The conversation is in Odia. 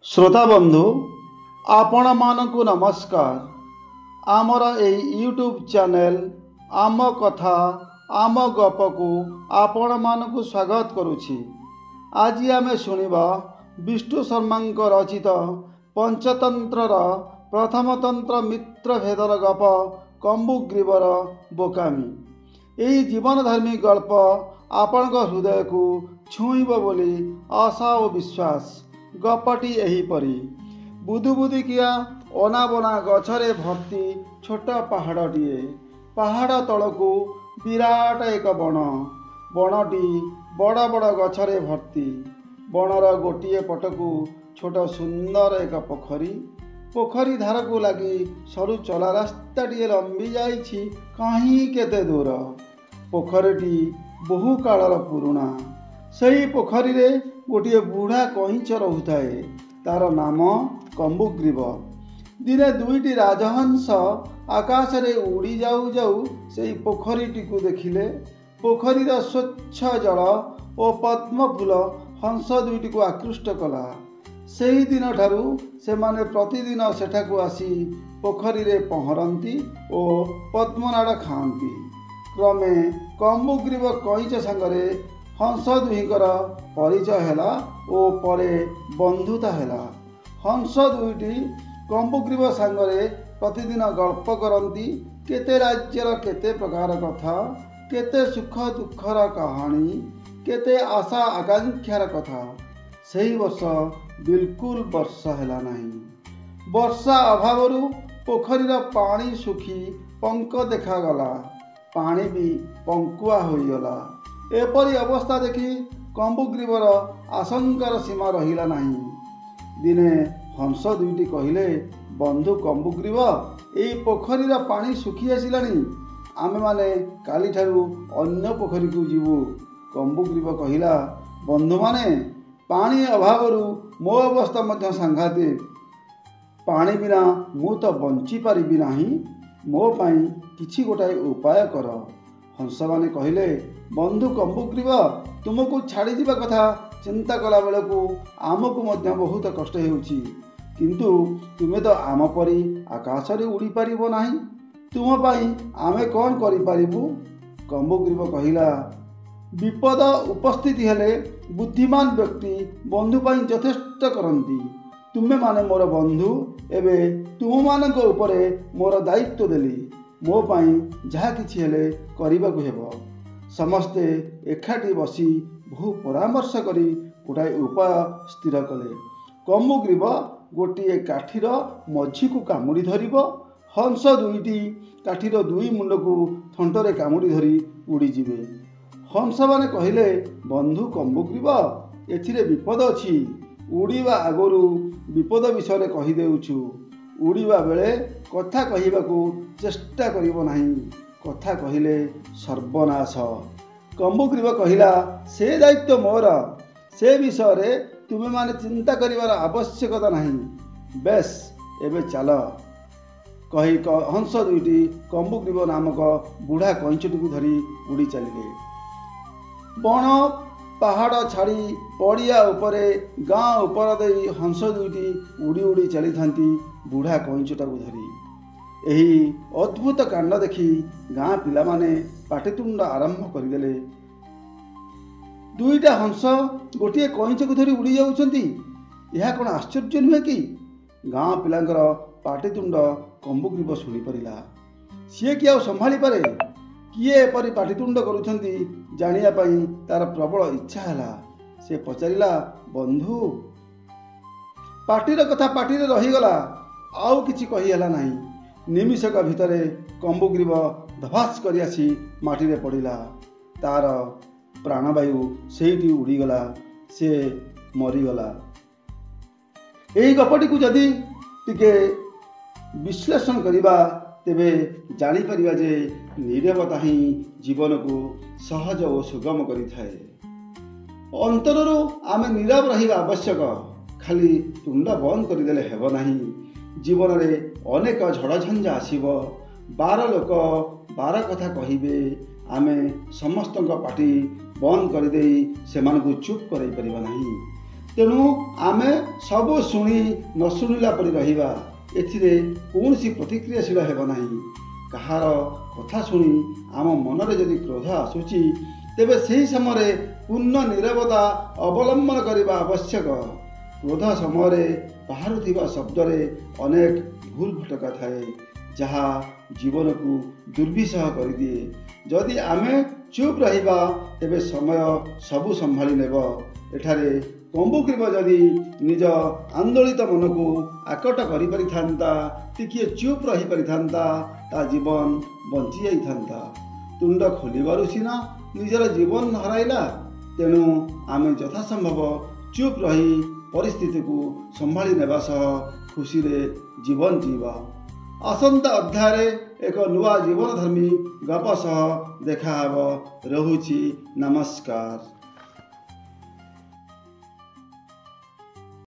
ଶ୍ରୋତା ବନ୍ଧୁ, ଆପଣମାନଙ୍କୁ ନମସ୍କାର। ଆମର ଏଇ ୟୁଟ୍ୟୁବ୍ ଚ୍ୟାନେଲ୍ ଆମ କଥା ଆମ ଗପକୁ ଆପଣମାନଙ୍କୁ ସ୍ୱାଗତ କରୁଛି। ଆଜି ଆମେ ଶୁଣିବା ବିଷ୍ଣୁ ଶର୍ମାଙ୍କ ରଚିତ ପଞ୍ଚତନ୍ତ୍ରର ପ୍ରଥମ ତନ୍ତ୍ର ମିତ୍ରଭେଦର ଗପ କମ୍ବୁଗ୍ରୀବର ବୋକାମି। ଏହି ଜୀବନଧର୍ମୀ ଗଳ୍ପ ଆପଣଙ୍କ ହୃଦୟକୁ ଛୁଇଁବ ବୋଲି ଆଶା ଓ ବିଶ୍ୱାସ। ଗପଟି ଏହିପରି। ବୁଦୁବୁଦିକିଆ ଅନାବନା ଗଛରେ ଭର୍ତ୍ତି ଛୋଟ ପାହାଡ଼ଟିଏ। ପାହାଡ଼ ତଳକୁ ବିରାଟ ଏକ ବଣ। ବଣଟି ବଡ଼ ବଡ଼ ଗଛରେ ଭର୍ତ୍ତି। ବଣର ଗୋଟିଏ ପଟକୁ ଛୋଟ ସୁନ୍ଦର ଏକ ପୋଖରୀ। ପୋଖରୀ ଧାରକୁ ଲାଗି ସରୁ ଚଲା ରାସ୍ତାଟିଏ ଲମ୍ବି ଯାଇଛି କାହିଁ କେତେ ଦୂର। ପୋଖରୀଟି ବହୁ କାଳର ପୁରୁଣା। ସେହି ପୋଖରୀରେ ଗୋଟିଏ ବୁଢ଼ା କଇଁଛ ରହୁଥାଏ। ତାର ନାମ କମ୍ବୁଗ୍ରୀବ। ଦିନେ ଦୁଇଟି ରାଜହଂସ ଆକାଶରେ ଉଡ଼ି ଯାଉ ଯାଉ ସେହି ପୋଖରୀଟିକୁ ଦେଖିଲେ। ପୋଖରୀର ସ୍ୱଚ୍ଛ ଜଳ ଓ ପଦ୍ମଫୁଲ ହଂସ ଦୁଇଟିକୁ ଆକୃଷ୍ଟ କଲା। ସେହି ଦିନଠାରୁ ସେମାନେ ପ୍ରତିଦିନ ସେଠାକୁ ଆସି ପୋଖରୀରେ ପହଁରନ୍ତି ଓ ପଦ୍ମନାଡ଼ ଖାଆନ୍ତି। କ୍ରମେ କମ୍ବୁଗ୍ରୀବ କଇଁଛ ସାଙ୍ଗରେ ହଂସ ଦୁହିଁଙ୍କର ପରିଚୟ ହେଲା ଓ ପରେ ବନ୍ଧୁତା ହେଲା। ହଂସ ଦୁଇଟି କମ୍ବୁଗ୍ରୀବ ସାଙ୍ଗରେ ପ୍ରତିଦିନ ଗଳ୍ପ କରନ୍ତି। କେତେ ରାଜ୍ୟର କେତେ ପ୍ରକାର କଥା, କେତେ ସୁଖ ଦୁଃଖର କାହାଣୀ, କେତେ ଆଶା ଆକାଂକ୍ଷାର କଥା। ସେହି ବର୍ଷ ବିଲକୁଲ ବର୍ଷା ହେଲା ନାହିଁ। ବର୍ଷା ଅଭାବରୁ ପୋଖରୀର ପାଣି ଶୁଖି ପଙ୍କ ଦେଖାଗଲା। ପାଣି ବି ପଙ୍କୁଆ ହୋଇଗଲା। ଏପରି ଅବସ୍ଥା ଦେଖି କମ୍ବୁଗ୍ରୀବର ଆଶଙ୍କାର ସୀମା ରହିଲା ନାହିଁ। ଦିନେ ହଂସ ଦୁଇଟି କହିଲେ, ବନ୍ଧୁ କମ୍ବୁଗ୍ରୀବ, ଏଇ ପୋଖରୀର ପାଣି ଶୁଖି ଆସିଲାଣି। ଆମେମାନେ କାଲିଠାରୁ ଅନ୍ୟ ପୋଖରୀକୁ ଯିବୁ। କମ୍ବୁଗ୍ରୀବ କହିଲା, ବନ୍ଧୁମାନେ, ପାଣି ଅଭାବରୁ ମୋ ଅବସ୍ଥା ମଧ୍ୟ ସାଂଘାତିକ। ପାଣି ବିନା ମୁଁ ତ ବଞ୍ଚିପାରିବି ନାହିଁ। ମୋ ପାଇଁ କିଛି ଗୋଟାଏ ଉପାୟ କର। ହଂସମାନେ କହିଲେ, ବନ୍ଧୁ କମ୍ବୁଗ୍ରୀବ, ତୁମକୁ ଛାଡ଼ିଯିବା କଥା ଚିନ୍ତା କଲା ବେଳକୁ ଆମକୁ ମଧ୍ୟ ବହୁତ କଷ୍ଟ ହେଉଛି। କିନ୍ତୁ ତୁମେ ତ ଆମ ପରି ଆକାଶରେ ଉଡ଼ିପାରିବ ନାହିଁ। ତୁମ ପାଇଁ ଆମେ କ'ଣ କରିପାରିବୁ? କମ୍ବୁଗ୍ରୀବ କହିଲା, ବିପଦ ଉପସ୍ଥିତି ହେଲେ ବୁଦ୍ଧିମାନ ବ୍ୟକ୍ତି ବନ୍ଧୁ ପାଇଁ ଯଥେଷ୍ଟ କରନ୍ତି। ତୁମେମାନେ ମୋର ବନ୍ଧୁ। ଏବେ ତୁମମାନଙ୍କ ଉପରେ ମୋର ଦାୟିତ୍ୱ ଦେଲି। ମୋ ପାଇଁ ଯାହା କିଛି ହେଲେ କରିବାକୁ ହେବ। ସମସ୍ତେ ଏକାଠି ବସି ବହୁ ପରାମର୍ଶ କରି ଗୋଟାଏ ଉପାୟ ସ୍ଥିର କଲେ। କମ୍ବୁଗ୍ରୀବ ଗୋଟିଏ କାଠିର ମଝିକୁ କାମୁଡ଼ି ଧରିବ। ହଂସ ଦୁଇଟି କାଠିର ଦୁଇ ମୁଣ୍ଡକୁ ଥଣ୍ଟରେ କାମୁଡ଼ି ଧରି ଉଡ଼ିଯିବେ। ହଂସମାନେ କହିଲେ, ବନ୍ଧୁ କମ୍ବୁଗ୍ରୀବ, ଏଥିରେ ବିପଦ ଅଛି। ଉଡ଼ିବା ଆଗରୁ ବିପଦ ବିଷୟରେ କହିଦେଉଛୁ। ଉଡ଼ିବା ବେଳେ କଥା କହିବାକୁ ଚେଷ୍ଟା କରିବ ନାହିଁ। କଥା କହିଲେ ସର୍ବନାଶ। କମ୍ବୁଗ୍ରୀବ କହିଲା, ସେ ଦାୟିତ୍ୱ ମୋର। ସେ ବିଷୟରେ ତୁମେମାନେ ଚିନ୍ତା କରିବାର ଆବଶ୍ୟକତା ନାହିଁ। ବେଶ, ଏବେ ଚାଲ। କହି ହଂସ ଦୁଇଟି କମ୍ବୁଗ୍ରୀବ ନାମକ ବୁଢ଼ା କଇଁଛଟିକୁ ଧରି ଉଡ଼ି ଚାଲିଲେ। ବଣ ପାହାଡ଼ ଛାଡ଼ି ପଡ଼ିଆ ଉପରେ ଗାଁ ଉପର ଦେଇ ହଂସ ଦୁଇଟି ଉଡ଼ି ଉଡ଼ି ଚାଲିଥାନ୍ତି ବୁଢ଼ା କଇଁଛଟାକୁ ଧରି। ଏହି ଅଦ୍ଭୁତ କାଣ୍ଡ ଦେଖି ଗାଁ ପିଲାମାନେ ପାଟିତୁଣ୍ଡ ଆରମ୍ଭ କରିଦେଲେ। ଦୁଇଟା ହଂସ ଗୋଟିଏ କଇଁଛକୁ ଧରି ଉଡ଼ି ଯାଉଛନ୍ତି, ଏହା କ'ଣ ଆଶ୍ଚର୍ଯ୍ୟ ନୁହେଁ କି? ଗାଁ ପିଲାଙ୍କର ପାଟିତୁଣ୍ଡ କମ୍ବୁଗ୍ରୀବ ଶୁଣିପାରିଲା। ସିଏ କି ଆଉ ସମ୍ଭାଳିପାରେ? କିଏ ଏପରି ପାଟିତୁଣ୍ଡ କରୁଛନ୍ତି ଜାଣିବା ପାଇଁ ତାର ପ୍ରବଳ ଇଚ୍ଛା ହେଲା। ସେ ପଚାରିଲା, ବନ୍ଧୁ। ପାଟିର କଥା ପାଟିରେ ରହିଗଲା, ଆଉ କିଛି କହି ହେଲା ନାହିଁ। ନିମିଷକ ଭିତରେ କମ୍ବୁଗ୍ରୀବ ଧବାସ କରି ଆସି ମାଟିରେ ପଡ଼ିଲା। ତାର ପ୍ରାଣବାୟୁ ସେଇଠି ଉଡ଼ିଗଲା। ସେ ମରିଗଲା। ଏହି ଗପଟିକୁ ଯଦି ଟିକେ ବିଶ୍ଳେଷଣ କରିବା, ତେବେ ଜାଣିପାରିବା ଯେ ନୀରବତା ହିଁ ଜୀବନକୁ ସହଜ ଓ ସୁଗମ କରିଥାଏ। ଅନ୍ତରରୁ ଆମେ ନୀରବ ରହିବା ଆବଶ୍ୟକ। ଖାଲି ତୁଣ୍ଡ ବନ୍ଦ କରିଦେଲେ ହେବ ନାହିଁ। ଜୀବନରେ ଅନେକ ଝଡ଼ଝଞ୍ଜା ଆସିବ। 12 ଲୋକ 12 କଥା କହିବେ। ଆମେ ସମସ୍ତଙ୍କ ପାଟି ବନ୍ଦ କରିଦେଇ ସେମାନଙ୍କୁ ଚୁପ୍ କରାଇ ପାରିବା ନାହିଁ। ତେଣୁ ଆମେ ସବୁ ଶୁଣି ନ ଶୁଣିଲା ପରି ରହିବା। ଏଥିରେ କୌଣସି ପ୍ରତିକ୍ରିୟାଶୀଳ ହେବ ନାହିଁ। କାହାର କଥା ଶୁଣି ଆମ ମନରେ ଯଦି କ୍ରୋଧ ଆସୁଛି, ତେବେ ସେହି ସମୟରେ ପୂର୍ଣ୍ଣ ନିରବତା ଅବଲମ୍ବନ କରିବା ଆବଶ୍ୟକ। କ୍ରୋଧ ସମୟରେ ବାହାରୁଥିବା ଶବ୍ଦରେ ଅନେକ ଭୁଲ ଭଟକା ଥାଏ, ଯାହା ଜୀବନକୁ ଦୁର୍ବିସହ କରିଦିଏ। ଯଦି ଆମେ ଚୁପ୍ ରହିବା, ତେବେ ସମୟ ସବୁ ସମ୍ଭାଳି ନେବ। ଏଠାରେ କମ୍ବୁଗ୍ରୀବ ଯଦି ନିଜ ଆନ୍ଦୋଳିତ ମନକୁ ଆକଟ କରିପାରିଥାନ୍ତା, ଟିକିଏ ଚୁପ୍ ରହିପାରିଥାନ୍ତା, ତା ଜୀବନ ବଞ୍ଚି ଯାଇଥାନ୍ତା। ତୁଣ୍ଡ ଖୋଲିବାରୁ ସିନା ନିଜର ଜୀବନ ହରାଇଲା। ତେଣୁ ଆମେ ଯଥାସମ୍ଭବ ଚୁପ୍ ରହି ପରିସ୍ଥିତିକୁ ସମ୍ଭାଳି ନେବା ସହ ଖୁସିରେ ଜୀବନ ଜୀଇବା। ଆସନ୍ତା ଅଧ୍ୟାୟରେ ଏକ ନୂଆ ଜୀବନଧର୍ମୀ ଗପ ସହ ଦେଖାହେବ। ରହୁଛି, ନମସ୍କାର।